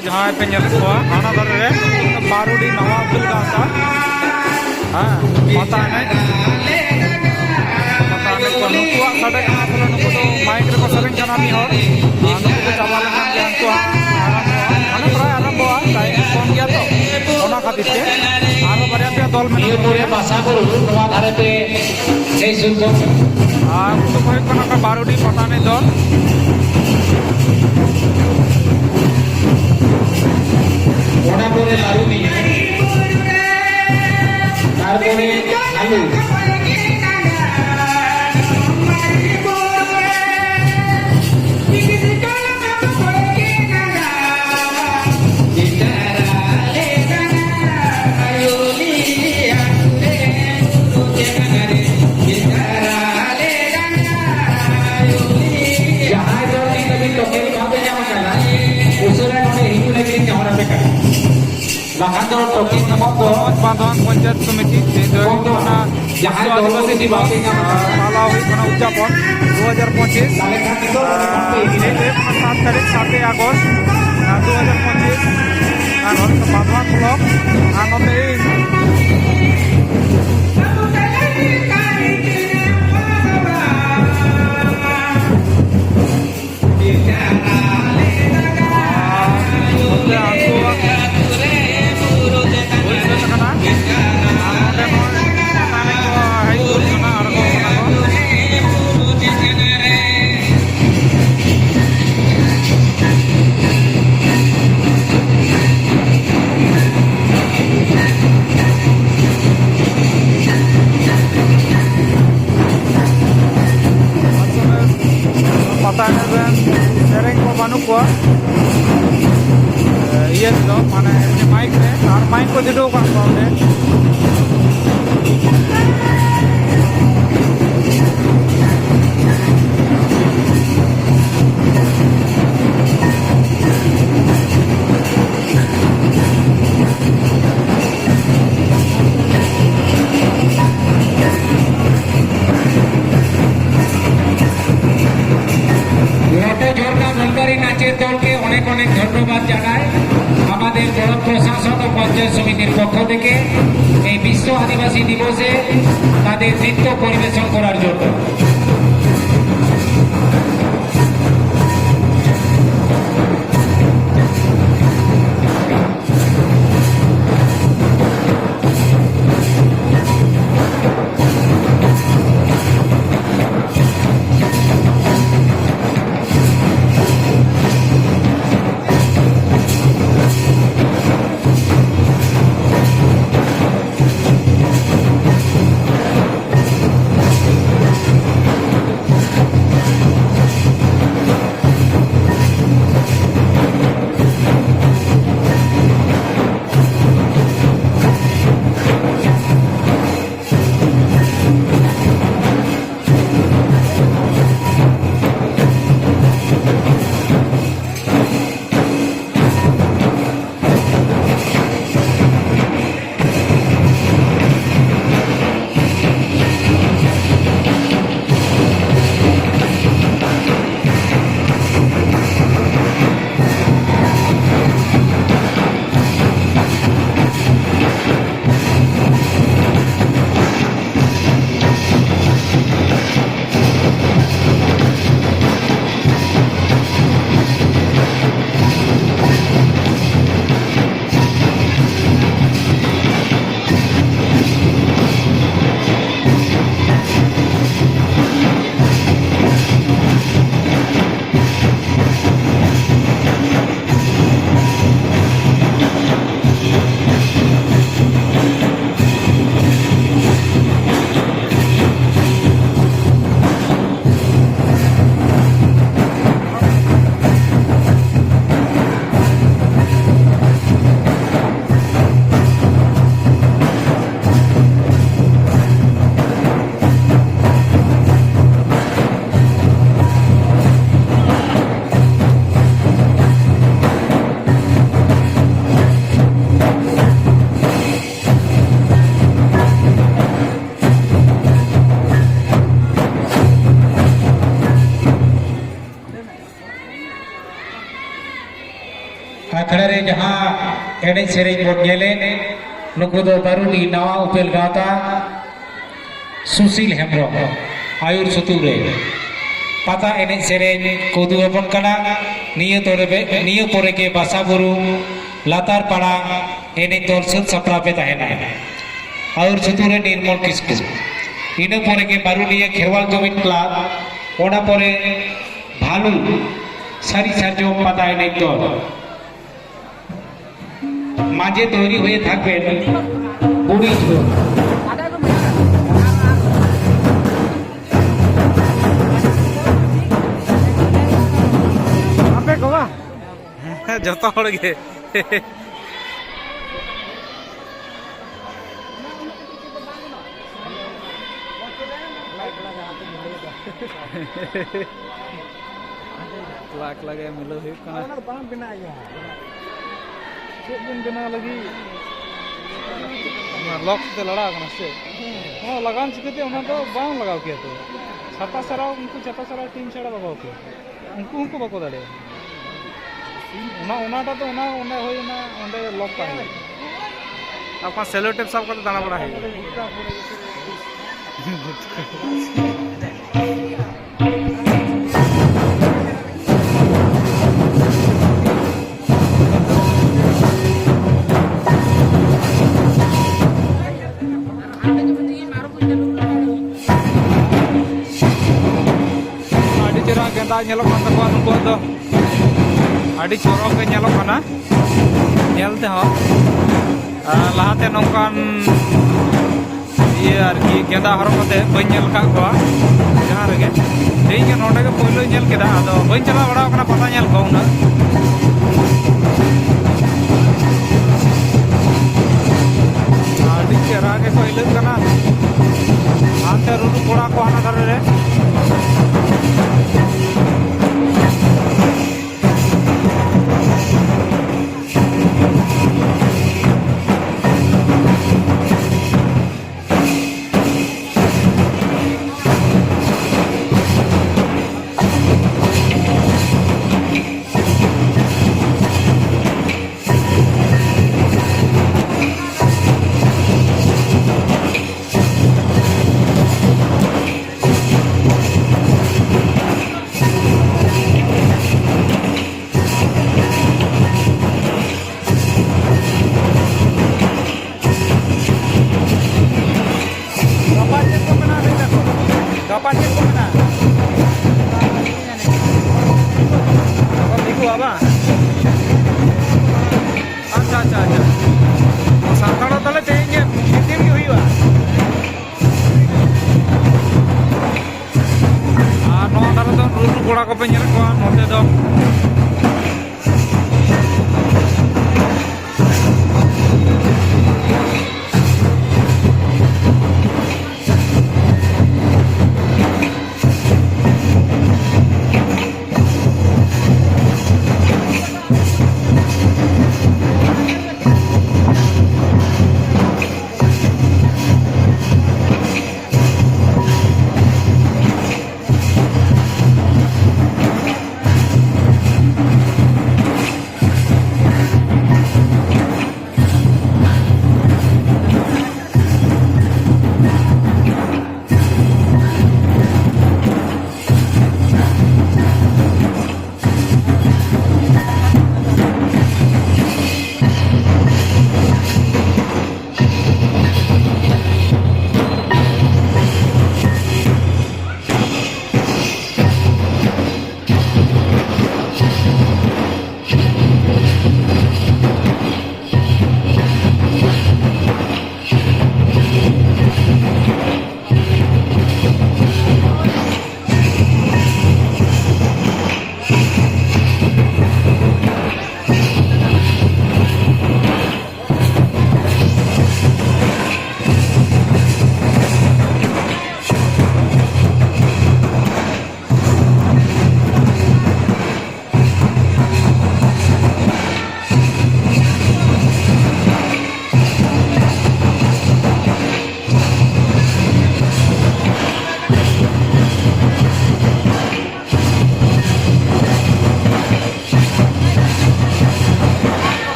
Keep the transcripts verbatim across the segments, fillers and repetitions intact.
ᱡᱟᱦᱟᱸᱭ ᱯᱮ ᱧᱮᱞᱮᱫ ᱠᱚᱣᱟ, ᱦᱟᱱᱟ ᱫᱷᱟᱨᱮ ᱨᱮ ᱵᱟᱨᱩᱰᱤ ᱱᱟᱣᱟ ᱩᱯᱮᱞ ᱜᱟᱶᱛᱟ, ᱦᱮᱸ, ᱯᱟᱛᱟ ᱮᱱᱮᱡ, ᱯᱟᱛᱟ ᱮᱱᱮᱡ ᱠᱚ ᱱᱩᱠᱩᱣᱟᱜ ᱥᱟᱰᱮ ᱠᱟᱱᱟ᱾ ᱟᱥᱚᱞᱮ ᱱᱩᱠᱩ ᱫᱚ ᱢᱟᱭᱤᱠ ᱨᱮᱠᱚ ᱥᱮᱨᱮᱧ ᱠᱟᱱᱟ ᱢᱤᱫ ᱦᱚᱲ, ᱟᱨ ᱱᱩᱠᱩ ᱠᱚ ᱪᱟᱵᱟ ᱞᱮᱠᱷᱟᱱ ᱜᱮ ᱦᱟᱱᱠᱩ ᱦᱟᱸᱜ ᱟᱨᱟᱢᱵᱷᱚᱜᱼᱟ, ᱢᱟᱱᱮ ᱯᱨᱟᱭ ᱟᱨᱟᱢᱵᱷᱚᱜᱼᱟ, ᱴᱟᱭᱤᱢ ᱠᱚᱢ ᱜᱮᱭᱟ ᱛᱚ, ᱚᱱᱟ ᱠᱷᱟᱹᱛᱤᱨ ᱛᱮ ᱟᱨᱦᱚᱸ ᱵᱟᱨᱭᱟ ᱯᱮᱭᱟ ᱫᱚᱞ ᱢᱮᱱᱟᱜ ᱱᱤᱭᱟᱹ ᱠᱚ ᱯᱚᱨᱮ ᱜᱮᱭᱟ᱾ ᱵᱟᱥᱟ ᱵᱩᱨᱩ ᱱᱚᱣᱟ ᱫᱷᱟᱨᱮ ᱛᱮ ᱦᱮᱡ ᱥᱩᱨ ᱠᱚᱜ ᱢᱮ᱾ ᱟᱨ ᱩᱱᱠᱩ ᱠᱚ ᱦᱩᱭᱩᱜ ᱠᱟᱱᱟ ᱠᱚ ᱵᱟᱨᱩᱰᱤ ᱯᱟᱛᱟ ᱮᱱᱮᱡ ᱫᱚᱞ᱾ ᱚᱱᱟ ᱯᱚᱨᱮ ᱞᱟᱹᱞᱩ ᱢᱮᱱᱟᱭᱟ᱾ ᱛᱟᱨᱯᱚᱨᱮ ᱞᱟᱹᱞᱩ᱾ ᱡᱟᱦᱟᱸᱭ ᱫᱚ ᱱᱤᱛ ᱦᱟᱹᱵᱤᱡ ᱴᱳᱠᱮᱱ ᱵᱟᱯᱮ ᱧᱟᱢ ᱟᱠᱟᱫᱟ, ᱩᱥᱟᱹᱨᱟ ᱱᱚᱰᱮ ᱦᱤᱡᱩᱜ ᱞᱟᱹᱜᱤᱫ ᱤᱧ ᱱᱮᱦᱚᱨ ᱟᱯᱮ ᱠᱟᱱᱟ᱾ ᱵᱟᱠᱷᱟᱱ ᱫᱚ ᱴᱳᱠᱮᱱ ᱧᱟᱢᱚᱜ ᱫᱚ ᱵᱟᱸᱫᱷᱣᱟᱱ ᱯᱚᱧᱪᱟᱭᱮᱛ ᱥᱚᱢᱤᱛᱤ ᱛᱮᱦᱮᱧ ᱫᱚ ᱦᱩᱭᱩᱜ ᱠᱟᱱᱟ ᱡᱟᱦᱟᱸᱭ ᱵᱤᱥᱥᱚ ᱫᱚᱞ ᱟᱹᱫᱤᱵᱟᱹᱥᱤ ᱠᱚ ᱫᱤᱵᱚᱥ, ᱵᱟᱯᱮ ᱧᱟᱢ ᱟᱠᱟᱫᱟ᱾ ᱯᱟᱞᱟᱣ ᱦᱩᱭᱩᱜ ᱠᱟᱱᱟ ᱩᱫᱽᱡᱟᱯᱚᱱ ᱫᱩ ᱦᱟᱡᱟᱨ ᱯᱚᱸᱪᱤᱥ᱾ ᱛᱟᱦᱞᱮ ᱠᱷᱟᱱ ᱱᱤᱛᱚᱜ ᱫᱚ ᱱᱚᱰᱮ ᱠᱷᱚᱱ ᱯᱮ ᱤᱫᱤ ᱛᱮᱦᱮᱧ ᱫᱚ ᱦᱩᱭᱩᱜ ᱠᱟᱱᱟ ᱥᱟᱛ ᱛᱟᱹᱨᱤᱠᱷ, ᱥᱟᱛᱮᱭ ᱟᱜᱚᱥᱴ, ᱟᱨ ᱫᱩ ᱦᱟᱡᱟᱨ ᱯᱚᱸᱪᱤᱥ᱾ ᱟᱨ ᱱᱚᱰᱮ ᱠᱷᱚᱱ ᱵᱟᱸᱫᱷᱣᱟᱱ ᱵᱞᱚᱠ, ᱟᱨ ᱱᱚᱰᱮ ᱤᱧ ᱯᱟᱛᱟ ᱮᱱᱮᱡ ᱨᱮᱱ ᱥᱮᱨᱮᱧ ᱠᱚ ᱵᱟᱹᱱᱩᱜ ᱠᱚᱣᱟ, ᱤᱭᱟᱹ ᱨᱮᱫᱚ, ᱢᱟᱱᱮ ᱮᱢᱱᱤ ᱢᱟᱭᱤᱠ ᱨᱮ, ᱟᱨ ᱢᱟᱭᱤᱠ ᱠᱚ ᱡᱩᱴᱟᱹᱣ ᱠᱟᱜ ᱠᱚᱣᱟ ᱚᱸᱰᱮ᱾ ᱱᱚᱛᱮ ᱡᱷᱚᱨᱱᱟ ᱥᱚᱨᱠᱟᱨᱤ ᱱᱟᱪᱮᱛ ᱫᱚᱞ ᱠᱮ ᱚᱱᱮᱠ ᱚᱱᱮᱠ ᱫᱷᱚᱱᱱᱚᱵᱟᱫ᱾ জানাই আমাদের ব্লক প্রশাসন ও পঞ্চায়েত সমিতির পক্ষ থেকে এই বিশ্ব আদিবাসী দিবসে তাদের নৃত্য পরিবেশন করার জন্য। ᱟᱠᱷᱲᱟ ᱨᱮ ᱡᱟᱦᱟᱸ ᱮᱱᱮᱡ ᱥᱮᱨᱮᱧ ᱵᱚᱱ ᱧᱮᱞᱮᱫ, ᱱᱩᱠᱩ ᱫᱚ ᱵᱟᱨᱩᱱᱤ ᱱᱟᱣᱟ ᱩᱯᱮᱞ ᱜᱟᱶᱛᱟ, ᱥᱩᱥᱤᱞ ᱦᱮᱢᱵᱨᱚᱢ ᱟᱹᱭᱩᱨ ᱥᱩᱛᱩᱜ ᱨᱮ ᱯᱟᱛᱟ ᱮᱱᱮᱡ ᱥᱮᱨᱮᱧ ᱠᱚ ᱩᱫᱩᱜ ᱟᱵᱚᱱ ᱠᱟᱱᱟ᱾ ᱱᱤᱭᱟᱹ ᱛᱚᱨᱮ ᱵᱮ-, ᱱᱤᱭᱟᱹ ᱯᱚᱨᱮ ᱜᱮ ᱵᱟᱥᱟ ᱵᱩᱨᱩ ᱞᱟᱛᱟᱨ ᱯᱟᱲᱟ ᱮᱱᱮᱡ ᱫᱚᱞ ᱥᱟᱹᱛ ᱥᱟᱯᱲᱟᱣ ᱯᱮ ᱛᱟᱦᱮᱱᱟ᱾ ᱟᱹᱭᱩᱨ ᱥᱩᱛᱩᱜ ᱨᱮ ᱱᱤᱨᱢᱚᱞ ᱠᱤᱥᱠᱩ, ᱤᱱᱟᱹ ᱯᱚᱨᱮ ᱜᱮ ᱵᱟᱨᱩᱱᱤᱭᱟᱹ ᱠᱷᱮᱨᱣᱟᱞ ᱡᱩᱢᱤᱫ ᱠᱞᱟᱵᱽ, ᱚᱱᱟ ᱯᱚᱨᱮ ᱵᱷᱟᱞᱩ ᱥᱟᱹᱨᱤ ᱥᱟᱨᱡᱚᱢ ᱯᱟᱛᱟ ᱮᱱᱮᱡ ᱫᱚᱞ᱾ মাঝে তৈরি হয়ে থাকবেন বুড়ি ঝোল। ᱟᱯᱮ ᱠᱚ ᱵᱟ? ᱦᱮᱸ, ᱡᱚᱛᱚ ᱦᱚᱲ ᱜᱮ᱾ ᱮᱠᱞᱟ ᱮᱠᱞᱟ ᱜᱮ ᱢᱤᱞᱟᱹᱣ ᱦᱩᱭᱩᱜ ᱠᱟᱱᱟ᱾ ᱚᱱᱟ ᱫᱚ ᱵᱟᱝ ᱵᱮᱱᱟᱜ ᱜᱮᱭᱟ᱾ ᱪᱮᱫ ᱵᱮᱱ ᱵᱮᱱᱟᱣ ᱞᱟᱹᱜᱤᱫ? ᱚᱱᱟ ᱞᱚᱠ ᱛᱮ ᱞᱟᱲᱟᱣ ᱠᱟᱱᱟ ᱥᱮ? ᱚᱱᱟ ᱞᱟᱜᱟᱣ ᱪᱤᱠᱟᱹᱛᱮ? ᱚᱱᱟ ᱫᱚ ᱵᱟᱝ ᱞᱟᱜᱟᱣ ᱠᱮᱭᱟ ᱛᱚ᱾ ᱪᱷᱟᱛᱟ ᱥᱟᱨᱟᱣ, ᱩᱱᱠᱩ ᱪᱷᱟᱛᱟ ᱥᱟᱨᱟᱣ ᱴᱤᱢ ᱪᱷᱟᱲᱟ ᱵᱟᱠᱚ ᱦᱟᱹᱠᱩ᱾ ᱩᱱᱠᱩ ᱦᱚᱸᱠᱚ ᱵᱟᱠᱚ ᱫᱟᱲᱮᱭᱟᱜᱼᱟ᱾ ᱚᱱᱟ, ᱚᱱᱟᱴᱟᱜ ᱫᱚ ᱚᱱᱟ ᱚᱸᱰᱮ ᱦᱩᱭ ᱮᱱᱟ, ᱚᱸᱰᱮ ᱞᱚᱠ ᱛᱟᱦᱮᱸ ᱦᱩᱭᱩᱜᱼᱟ᱾ ᱟᱨ ᱚᱱᱟ ᱥᱮᱞᱳ ᱴᱮᱯ ᱥᱟᱵ ᱠᱟᱛᱮ ᱫᱟᱬᱟ ᱵᱟᱲᱟ ᱦᱩᱭᱩᱜᱼᱟ᱾ ᱟᱹᱰᱤ ᱪᱮᱦᱨᱟ ᱜᱮᱸᱫᱟᱜ ᱧᱮᱞᱚᱜ ᱠᱟᱱ ᱛᱟᱠᱚᱣᱟ ᱱᱩᱠᱩᱣᱟᱜ ᱫᱚ᱾ ᱟᱹᱰᱤ ᱪᱚᱨᱚᱠ ᱜᱮ ᱧᱮᱞᱚᱜ ᱠᱟᱱᱟ ᱧᱮᱞ ᱛᱮᱦᱚᱸ᱾ ᱟᱨ ᱞᱟᱦᱟᱛᱮ ᱱᱚᱝᱠᱟᱱ ᱤᱭᱟᱹ ᱟᱨᱠᱤ ᱜᱮᱸᱫᱟᱜ ᱦᱚᱨᱚᱜ ᱠᱟᱛᱮ ᱵᱟᱹᱧ ᱧᱮᱞ ᱟᱠᱟᱫ ᱠᱚᱣᱟ ᱡᱟᱦᱟᱸ ᱨᱮᱜᱮ᱾ ᱤᱧ ᱜᱮ ᱱᱚᱰᱮ ᱜᱮ ᱯᱳᱭᱞᱳᱧ ᱧᱮᱞ ᱠᱮᱫᱟ, ᱟᱫᱚ ᱵᱟᱹᱧ ᱪᱟᱞᱟᱣ ᱵᱟᱲᱟ ᱟᱠᱟᱱᱟ ᱯᱟᱛᱟ ᱧᱮᱞ ᱠᱚ ᱩᱱᱟᱹᱜ᱾ ᱟᱹᱰᱤ ᱪᱮᱦᱨᱟ ᱜᱮᱠᱚ ᱦᱤᱞᱟᱹᱜ ᱠᱟᱱᱟ᱾ ᱦᱟᱱᱛᱮ ᱨᱩᱨᱩ ᱠᱚᱲᱟ ᱠᱚ ᱦᱟᱱᱟ ᱫᱷᱟᱨᱮ ᱨᱮ᱾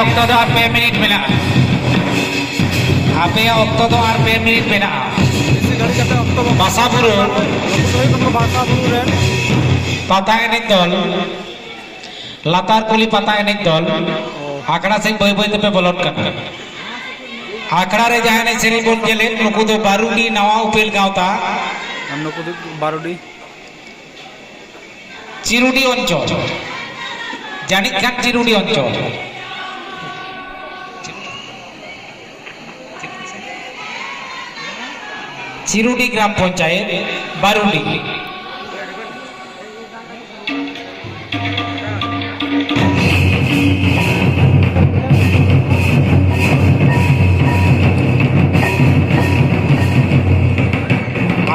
ᱚᱠᱛᱚ ᱫᱚ ᱟᱨ ᱯᱮ ᱢᱤᱱᱤᱴ ᱢᱮᱱᱟᱜᱼᱟ᱾ ᱟᱯᱮᱭᱟᱜ ᱚᱠᱛᱚ ᱫᱚ ᱟᱨ ᱯᱮ ᱢᱤᱱᱤᱴ ᱢᱮᱱᱟᱜᱼᱟ᱾ ᱵᱮᱥᱤ ᱜᱷᱟᱹᱲᱤᱡ ᱠᱟᱛᱮ ᱚᱠᱛᱚ ᱵᱟᱝ᱾ ᱵᱟᱥᱟ ᱵᱩᱨᱩ᱾ ᱱᱩᱠᱩ ᱫᱚ ᱦᱩᱭᱩᱜ ᱠᱟᱱᱟ ᱠᱚ ᱵᱟᱥᱟ ᱵᱩᱨᱩ ᱨᱮᱱ᱾ ᱯᱟᱛᱟ ᱮᱱᱮᱡ ᱫᱚᱞ, ᱞᱟᱛᱟᱨ ᱠᱩᱞᱦᱤ ᱯᱟᱛᱟ ᱮᱱᱮᱡ ᱫᱚᱞ, ᱟᱠᱷᱲᱟ ᱥᱮᱫ ᱵᱟᱹᱭ ᱵᱟᱹᱭ ᱛᱮᱯᱮ ᱵᱚᱞᱚᱱ ᱠᱟᱱᱟ᱾ ᱟᱠᱷᱲᱟ ᱨᱮ ᱡᱟᱦᱟᱸ ᱮᱱᱮᱡ ᱥᱮᱨᱮᱧ ᱵᱚᱱ ᱧᱮᱞᱮᱫ, ᱱᱩᱠᱩ ᱫᱚ ᱵᱟᱨᱩᱰᱤ ᱱᱟᱣᱟ ᱩᱯᱮᱞ ᱜᱟᱶᱛᱟ᱾ ᱟᱨ ᱱᱩᱠᱩ ᱫᱚ ᱵᱟᱨᱩᱰᱤ᱾ ᱪᱤᱨᱩᱰᱤ ᱚᱧᱪᱚᱞ, ᱡᱟᱹᱱᱤᱡ ᱠᱷᱟᱱ ᱪᱤᱨᱩᱰᱤ ᱚᱧᱪᱚᱞ᱾ ᱪᱤᱨᱩᱰᱤ ᱜᱨᱟᱢ ᱯᱚᱧᱪᱟᱭᱮᱛ, ᱵᱟᱨᱩᱰᱤ᱾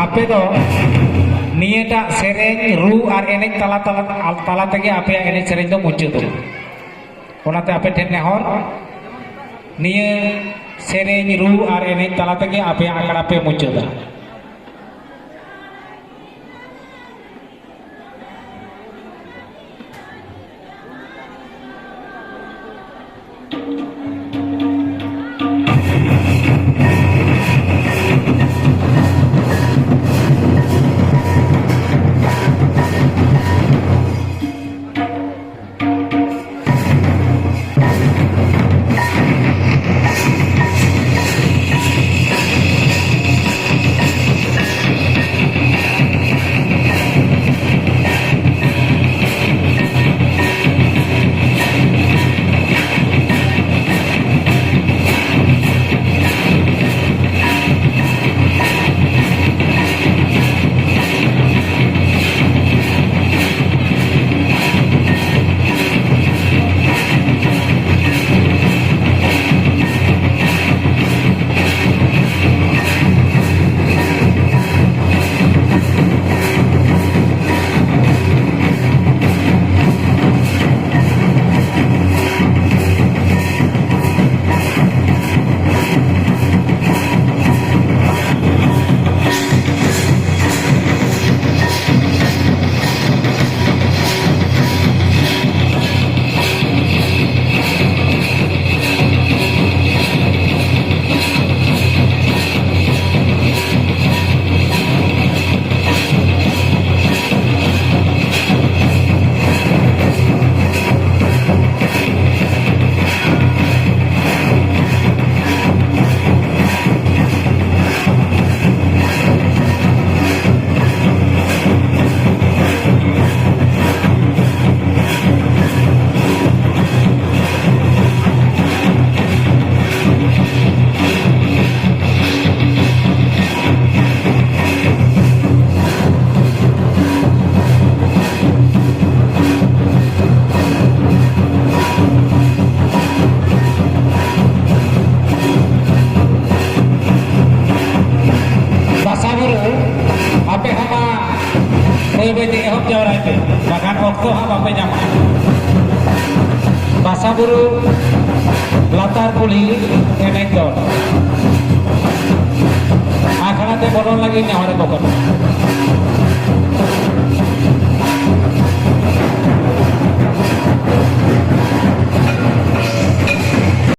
ᱟᱯᱮ ᱫᱚ ᱱᱤᱭᱟᱹᱴᱟᱜ ᱥᱮᱨᱮᱧ, ᱨᱩ ᱟᱨ ᱮᱱᱮᱡ ᱛᱟᱞᱟ, ᱛᱟᱞᱟ, ᱛᱟᱞᱟ ᱛᱮᱜᱮ ᱟᱯᱮᱭᱟᱜ ᱮᱱᱮᱡ ᱥᱮᱨᱮᱧ ᱫᱚ ᱢᱩᱪᱟᱹᱫᱚᱜᱼᱟ᱾ ᱚᱱᱟᱛᱮ ᱟᱯᱮ ᱴᱷᱮᱱ ᱱᱮᱦᱚᱨ, ᱱᱤᱭᱟᱹ ᱥᱮᱨᱮᱧ, ᱨᱩ ᱟᱨ ᱮᱱᱮᱡ ᱛᱟᱞᱟ ᱛᱮᱜᱮ ᱟᱯᱮᱭᱟᱜ ᱟᱠᱷᱲᱟ ᱯᱮ ᱢᱩᱪᱟᱹᱫᱟ᱾ ᱵᱟᱹᱭ ᱵᱟᱹᱭ ᱛᱮ ᱮᱦᱚᱵ ᱡᱟᱣᱨᱟᱭ ᱯᱮ, ᱵᱟᱠᱷᱟᱱ ᱚᱠᱛᱚ ᱦᱟᱸᱜ ᱵᱟᱯᱮ ᱧᱟᱢᱟ᱾ ᱵᱟᱥᱟ ᱵᱩᱨᱩ ᱞᱟᱛᱟᱨ ᱠᱩᱞᱦᱤ ᱮᱱᱮᱡ ᱫᱚᱞ᱾ ᱟᱠᱷᱲᱟ ᱛᱮ ᱵᱚᱞᱚᱱ ᱞᱟᱹᱜᱤᱫ ᱱᱮᱦᱚᱨ ᱠᱚ ᱠᱟᱱᱟ᱾